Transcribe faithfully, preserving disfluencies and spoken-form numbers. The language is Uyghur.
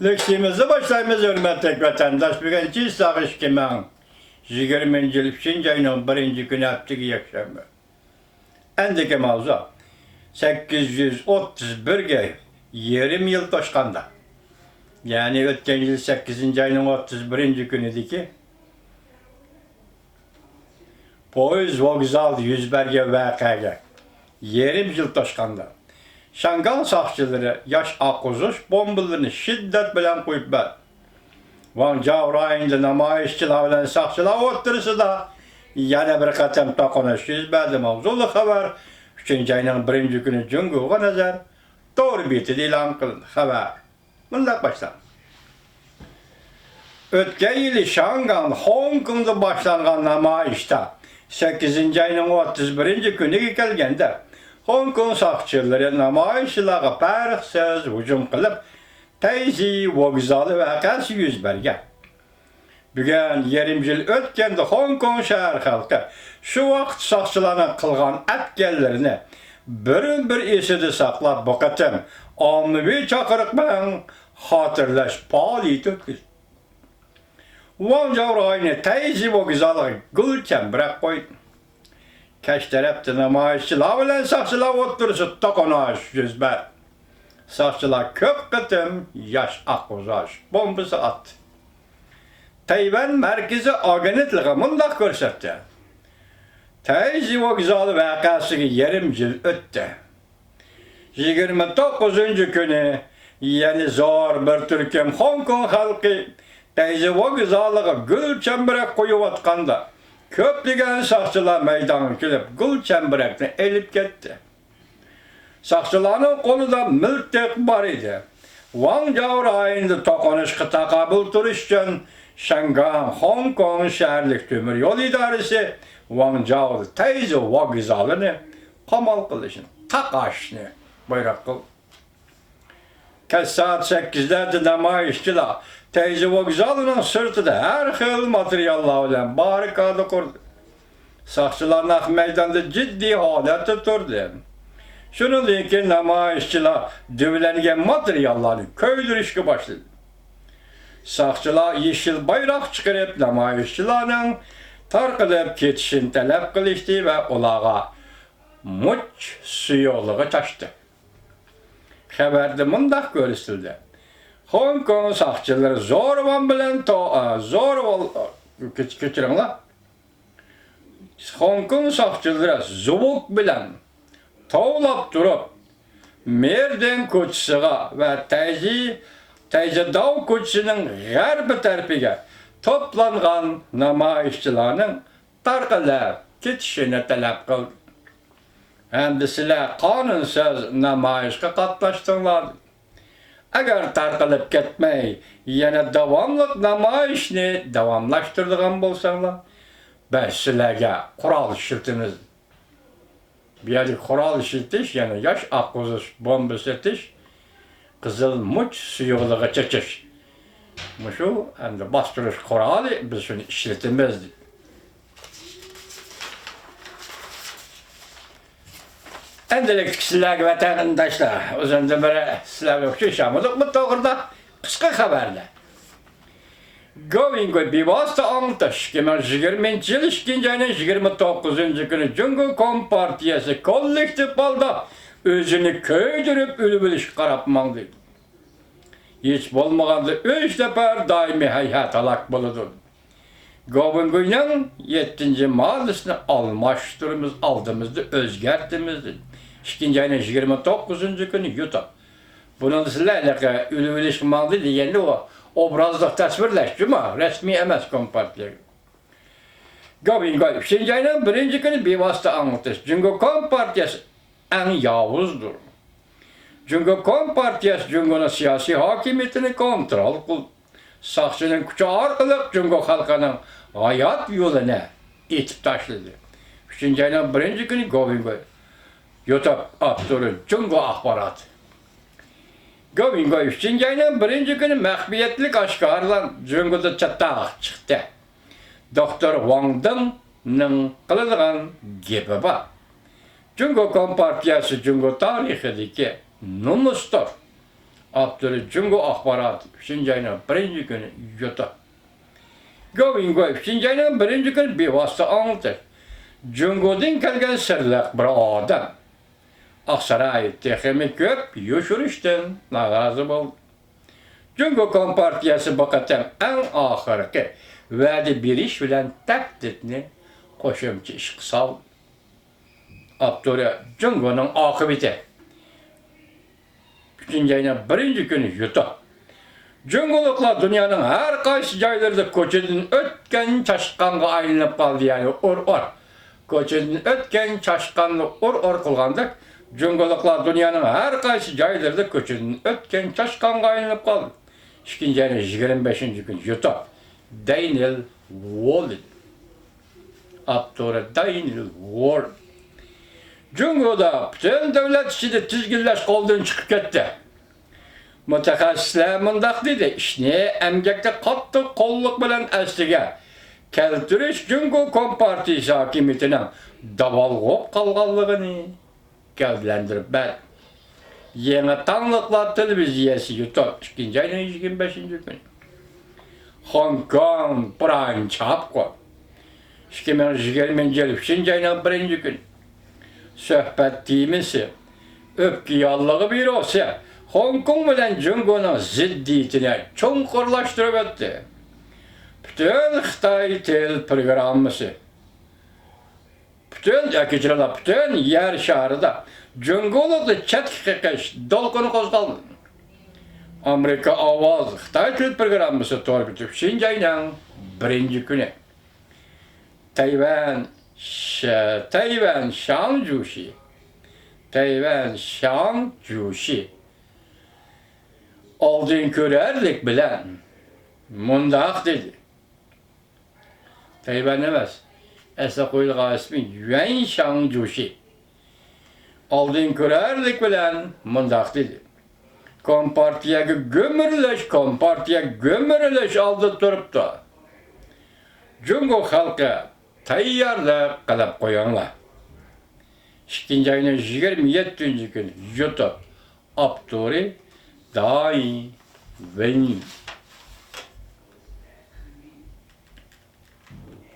لېكسىيىمىزنى باشلايمىز، ھۆرمەتلىك ۋەتەنداش. بۈگۈن چىساغ ئىككى مىڭ يىگىرمىنچى يىل ئۈچىنچى ئاينىڭ بىرىنچى كۈنى، ھەپتىگە يەكشەنبە. ئەندىكى ماۋزۇ، سەككىز يۈز ئوتتۇز بىرگە يېرىم يىل توشقاندا، يەنى ئۆتكەن يىل سەككىزىنچى ئاينىڭ ئوتتۇز بىرىنچى كۈنىدىكى پويىز ۋوگزالدا يۈز بەرگەن ۋەقەگە يېرىم يىل توشقاندا، شياڭگاڭ ساقچىلىرى ياش ئاققۇزۇش بومبىلىرىنى شىددەت بىلەن قويۇپ بەردى. ۋاڭجاۋ رايونىدا نامايىشچىلار بىلەن ساقچىلار ئوتتۇرىسىدا يەنە بىر قېتىم توقۇنۇش يۈز بەردى. ماۋزۇلۇق خەۋەر ئۈچىنچى ئاينىڭ بىرىنچى كۈنى جۇڭگوغا نەزەر تور بېتىدە ئېلان قىلىندى. خەۋەر مۇنداق باشلانغان. ئۆتكەن يىلى شياڭگاڭدا، خوڭكوڭدا باشلانغان نامايىشتا، سەككىزىنچى ئاينىڭ ئوتتۇز بىرىنچى كۈنىگە كەلگەندە، خوڭكوڭ ساقچىلىرى نامايىشچىلارغا پەرقسىز ھۇجۇم قىلىپ، تەيزى ۋوگزالى ۋەقەسى يۈز بەرگەن. بۈگۈن يېرىم يىل ئۆتكەندە، خوڭكوڭ شەھەر خەلقى شۇ ۋاقىت ساقچىلارنىڭ قىلغان ئەتكەنلىرىنى بىرمۇبىر ئېسىدە ساقلاپ، بۇ قېتىم ئاممىۋى چاقىرىق بىلەن خاتىرىلەش پائالىيىتى ئۆتكۈزدى. ۋاڭجاۋ رايونى تەيزى ۋوگزالىغا گۈل چەمبىرەك قويدى. كەچ تەرەپتە نامايىشچىلار بىلەن ساقچىلار ئوتتۇرىسىدا توقۇنۇش يۈز بەردى. ساقچىلار كۆپ قېتىم ياش ئاققۇزۇش بومبىسى ئاتتى. تەيۋەن مەركىزىي ئاگېنتلىقى مۇنداق كۆرسەتتى: تەيزى ۋوگزالى ۋەقەسىگە يېرىم يىل ئۆتتى. يىگىرمە توققۇزىنچى كۈنى يەنە زور بىر تۈركۈم خوڭكوڭ خەلقى تەيزى ۋوگزالىغا گۈل چەمبىرەك قويۇۋاتقاندا، كۆپلىگەن ساقچىلار مەيدانغا كېلىپ، گۈل چەمبىرەكنى ئېلىپ كەتتى. ساقچىلارنىڭ قولىدا مىلتىق بار ئىدى. ۋاڭجاۋ رايونىدا توقۇنۇشقا تاقابىل تۇرۇش ئۈچۈن، شياڭگاڭ خوڭكوڭ شەھەرلىك تۆمۈر يول ئىدارىسى ۋاڭجاۋدا تەيزى ۋوگزالىنى قامال قىلىشنى، تاقاشنى بۇيرۇق قىلدى. كەچ سائەت سەككىزلەردە نامايىشچىلار تەيزى ۋوگزالىنىڭ سىرتىدا ھەر خىل ماتېرىياللار بىلەن باررىكادا قۇردى. ساقچىلار نەق مەيداندا جىددىي ھالەتتە تۇردى. شۇنىڭدىن كېيىن نامايىشچىلار دۈۋىلەنگەن ماتېرىياللارنى كۆيدۈرۈشكە باشلىدى. ساقچىلار يېشىل بايراق چىقىرىپ، نامايىشچىلارنىڭ تارقىلىپ كېتىشىنى تەلەپ قىلىشتى ۋە ئۇلارغا مۇچ سۇيۇقلۇقى چاچتى. خەۋەردە مۇنداق كۆرسىتىلدى: خوڭكوڭ ساقچىلىرى زورىۋان بىلەن تو-، ئا، زورىۋان، كەچ-، كەچۈرۈڭلار. خوڭكوڭ ساقچىلىرى زۇۋۇك بىلەن توۋلاپ تۇرۇپ، مېردىن كوچىسىغا ۋە تەيزى، تەيزىداۋ كوچىسىنىڭ غەربىي تەرىپىگە توپلانغان نامايىشچىلارنىڭ تارقىلىپ كېتىشىنى تەلەپ قىلدى. ھەمدە سىلەر قانۇنسىز نامايىشقا قاتناشتىڭلار. ئەگەر تارقىلىپ كەتمەي، يەنە داۋاملىق نامايىشنى داۋاملاشتۇرىدىغان بولساڭلار، بىز سىلەرگە قورال ئىشلىتىمىز. بۇ يەردىكى قورال ئىشلىتىش، يەنى ياش ئاققۇزۇش بومبىسى ئېتىش، قىزىل مۇچ سۇيۇقلۇقى چېچىش. مۇشۇ ئەمدى باستۇرۇش قورالى، بىز شۇنى ئىشلىتىمىز. ئەمدىلىكتىكى سىلەرگە ۋەتەنداشلار، ئۇزۇندىن بېرى سىلەرگە ئۇچرىشالمىدۇقمۇ توغرىدا قىسقا خەۋەرلەر. گوۋىنگوي بىۋاسىتە ئاڭلىتىش، ئىككى مىڭ يىگىرمىنچى يىل ئىككىنچى ئاينىڭ يىگىرمە توققۇزىنچى كۈنى جۇڭگو كومپارتىيەسى كوللېكتىپ ھالدا ئۆزىنى كۆيدۈرۈپ ئۆلۈۋېلىشقا قاراپ ماڭدى. ھېچ بولمىغاندا ئۈچ نەپەر دائىمىي ھەيھات ھالاك بولىدۇ. گوۋىنگوينىڭ يەتتىنچى ماددىسىنى ئالماشتۇرىمىز، ئالدىمىزدا ئۆزگەرتىمىز، دېدى. ئىككىنچى ئاينىڭ يىگىرمە توققۇزىنچى كۈنى يۇتۇپ. بۇنىڭدا سىلەر ھېلىقى ئۆلۈۋېلىشقا ماڭدى دېگەندە، ئۇ ئوبرازلىق تەسۋىرلەش جۇمۇ، رەسمىي ئەمەس كومپارتىيەگە. گوۋىنگوي ئۈچىنچى ئاينىڭ بىرىنچى كۈنى بىۋاسىتە ئاڭلىتىش. جۇڭگو كومپارتىيەسى ئەڭ ياۋۇزدۇر. جۇڭگو كومپارتىيەسى جۇڭگونىڭ سىياسىي ھاكىمىيىتىنى كونترول قىلدى. ساقچىنىڭ كۈچى ئارقىلىق جۇڭگو خەلقىنىڭ ھايات يولىنى ئېتىپ تاشلىدى. ئۈچىنچى ئاينىڭ بىرىنچى كۈنى گوۋىنگوي يۇتۇپ، ئاپتورى جۇڭگو ئاخباراتى. گوۋىنگوي ئۈچىنچى ئاينىڭ بىرىنچى كۈنى مەخپىيەتلىك ئاشكارىلاندى، جۇڭگودا چاتاق چىقتى. دوختۇر ۋاڭ دېڭنىڭ قىلىدىغان گېپى بار. جۇڭگو كومپارتىيەسى جۇڭگو تارىخىدىكى نومۇستۇر. ئاپتورى جۇڭگو ئاخبارات، ئۈچىنچى ئاينىڭ بىرىنچى كۈنى يۇتۇپ. گوۋېنگوي، ئۈچىنچى ئاينىڭ بىرىنچى كۈنى بىۋاسىتە ئاڭلىتىش. جۇڭگودىن كەلگەن سىرلىق بىر ئادەم. ئاقساراي تېخىمۇ كۆپ يوشۇرۇشتىن نارازى بولدى. جۇڭگو كومپارتىيەسى بۇ قېتىم ئەڭ ئاخىرقى ۋەدە بېرىش بىلەن تەھدىتنى قوشۇمچە ئىشقا سالدى. ئاپتورى جۇڭگونىڭ ئاقىۋىتى. ئۈچىنچى ئاينىڭ بىرىنچى كۈنى يۇتۇپ. جۇڭگولۇقلار دۇنيانىڭ ھەر قايسى جايلىرىدا كوچىدىن ئۆتكەن چاشقانغا ئايلىنىپ قالدى، يەنى ئۇر ئۇر. كوچىدىن ئۆتكەن چاشقاننى ئۇر ئۇر قىلغاندەك، جۇڭگولۇقلار دۇنيانىڭ ھەر قايسى جايلىرىدا كوچىدىن ئۆتكەن چاشقانغا ئايلىنىپ قالدى. ئىككىنچى ئاينىڭ يىگىرمە بەشىنچى كۈنى يۇتۇپ. دەينىل ۋول. ئاپتورى دەينىل ۋول. جۇڭگودا پۈتۈن دۆلەت ئىچىدە تىزگىنلەش قولدىن چىقىپ كەتتى. مۇتەخەسسىسلەر مۇنداق دېدى، ئىشنى ئەمگەكتە قاتتىق قوللۇق بىلەن ئەسلىگە كەلتۈرۈش جۇڭگو كومپارتىيىسى ھاكىمىيىتىنىڭ داۋالغۇپ قالغانلىقىنى گەۋدىلەندۈرۈپ بەردى. يېڭى تاڭلىقلار تېلېۋىزىيەسى يۇتۇپ، ئىككىنچى ئاينىڭ يىگىرمە بەشىنچى كۈنى. خوڭكوڭ، پىرانچاپقو. ئىككى مىڭ يىگىرمىنچى يىل ئۈچىنچى ئاينىڭ بىرىنچى كۈنى. سۆھبەت تېمىسى، ئۆپكە ياللۇغى بيۇروسى خوڭكوڭ بىلەن جۇڭگونىڭ زىددىيىتىنى چوڭقۇرلاشتۇرۇپ ئۆتتى. پۈتۈن خىتاي تىل پروگراممىسى. پۈتۈن، يا، كېچىرىڭلار، پۈتۈن يەر شارىدا جۇڭگولۇقنى چەتكە قېقىش دولقۇنى قوزغالدى. ئامېرىكا ئاۋاز خىتاي تىل پروگراممىسى تور بېتى ئۈچىنچى ئاينىڭ بىرىنچى كۈنى. تەيۋەن، ش-، تەيۋەن شاڭجۇشى. تەيۋەن شاڭجۇشى. ئالدىن كۆرەرلىك بىلەن مۇنداق دېدى. تەيۋەن ئەمەس. ئەسلى قويۇلغان ئىسمى يۈەن شاڭجۇشى. ئالدىن كۆرەرلىك بىلەن مۇنداق دېدى. كومپارتىيەگە گۈمۈرۈلۈش، كومپارتىيە گۈمۈرۈلۈش ئالدىدا تۇرۇپتۇ. جۇڭگو خەلقى تەييارلىق قىلىپ قويۇڭلار. ئىككىنچى ئاينىڭ يىگىرمە يەتتىنچى كۈنى يۇتۇپ. ئاپتورى داي ۋېن.